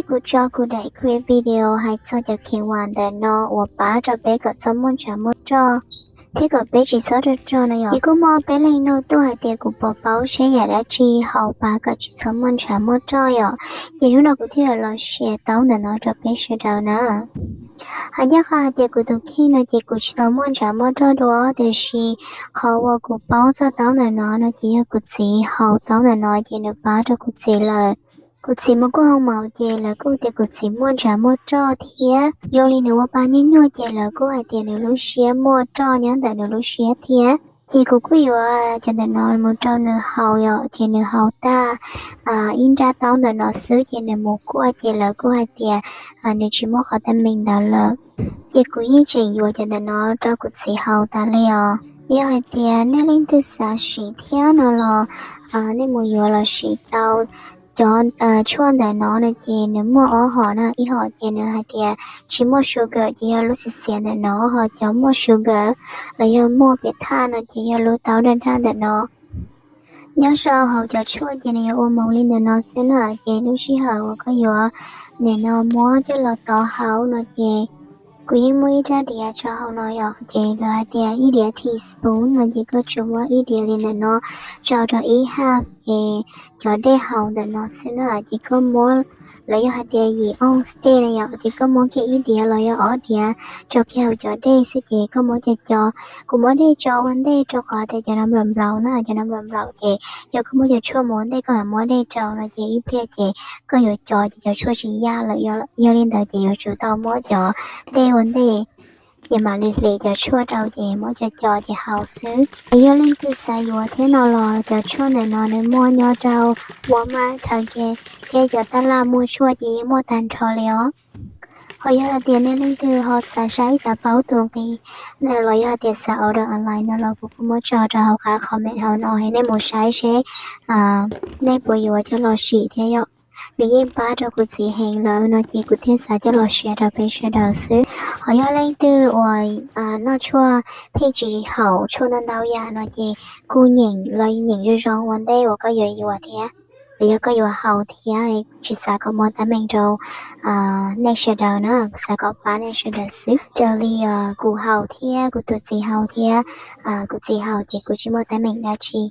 Kuv tso kuv daim clip video hais txog cov kheem vam ntawm no uas pab rau peb kom txhob muaj ntshav muaj roj thiab kom peb tsis txhob rog rog no yom. Ces kuj muaj peb leej nug tuaj hais tias kuv puas paub seb yam dab tsi haus pab kom tsis txhob muaj ntshav muaj roj yom. Ces hnub no kuv thiaj los share taub ntawm no rau peb sawv daws na. Hais ncaj qha hais tias kuv tus kheej no ces kuv tsis tau muaj ntshav muaj roj dua, tiam sis qhov uas kuv paub txog taub ntawm no no ces yog kuv txiv haus taub ntawm no ces nws pab rau kuv txiv lawm. Kuv txiv mus kuaj hoo maum ces lawv kuj tias kuv txiv muaj ntshav muaj roj thiab zoo li nws ua pa nyuaj nyuaj ces lawv kuj hais tias nws lub siab muaj roj nyob ntawm nws lub siab thiab. Ces kuv kuj yuav cov ntawm no mus rau nws haus yom, ces nws haus tag ib nrab taub ntawm no xwb ces nws mus kuaj ces lawv kuj hais tias nws tsis muaj qhov teeb meem ntawd lawm. Ces kuv yeej tseem yuav cov ntawm no rau kuv txiv haus tas li os. Yog hais tias nej leej twg xav siv thiab no los nej mus yuav los siv tau. Cov tshuaj ntawm no no ces nws muaj ob hom na, ib hom ces nws hais tias tsis muaj sugar ces yog lub xiav xiav ntawm no, ho cov muaj sugar los yog muaj piam thaj no ces yog lub taub daj daj ntawm no. Nyob sau hauv cov tshuaj ces nws yuav ua moov li ntawm no xwb na, ces lub sij hawm uas koj yuav nim no muab coj los tov hauv no ces kuv yeej muaj ib rab diav tso hauv no yom, ces lawv hais tias ib diav teaspoon no ces koj tsuas muab ib diav li ntawm no tso rau ib haj es cov dej haus ntawm no xwb na, ces koj muab, lawv yog hais tias yim ounce dej na yom, ces koj muab kiag ib diav los yog ob diav tso kiag hauv cov dej xwb ces koj muab co co. Kuv muab dej tso ua ntej rau qhov tias cov no nplaum nplaum na, cov no nplaum nplaum ces yog koj muab cov tshuaj mus ua ntej koj mam muab dej rau no ces ib pliag ces koj yuav co ces cov tshuaj tsis yaj lawm, yog li ntawd ces yuav tsum tau muab cov dej ua ntej ces mam li hliv cov tshuaj rau ces muab co co ces haus xwb. Es yog leej twg xav yuav thiab no los cov tshuaj ntawm no nws muaj nyob rau Walmart, Target thiab cov taj laj muag tshuaj ces yeej muaj tag nrho li os. Ho yog hais tias nej leej twg ho xav saib xav paub tus nqi los yog hais tias xav order online no los kuv kuj muab tso rau hauv qab comment hauv no, nej mus saib seb nej puas yuav coj los sim thiab yom. Nws yeej pab rau kuv txiv heev lawm no ces kuv thiaj xav coj los share rau peb sawv daws xwb. Ho yog leej twg uas noj tshuaj pheej tsis haum tshuaj ntau ntau yam no ces kuj nyeem los nyeem zoo zoo ua ntej uas koj yuav yuav thiab, los yog koj yuav haus thiab, tsis xav kom muaj teeb meem rau nej sawv daws na, kuv xav kom pab nej sawv daws xwb. Raws li kuv haus thiab kuv tus txiv haus thiab, kuv txiv haus ces kuv tsis muaj teeb meem dab tsi.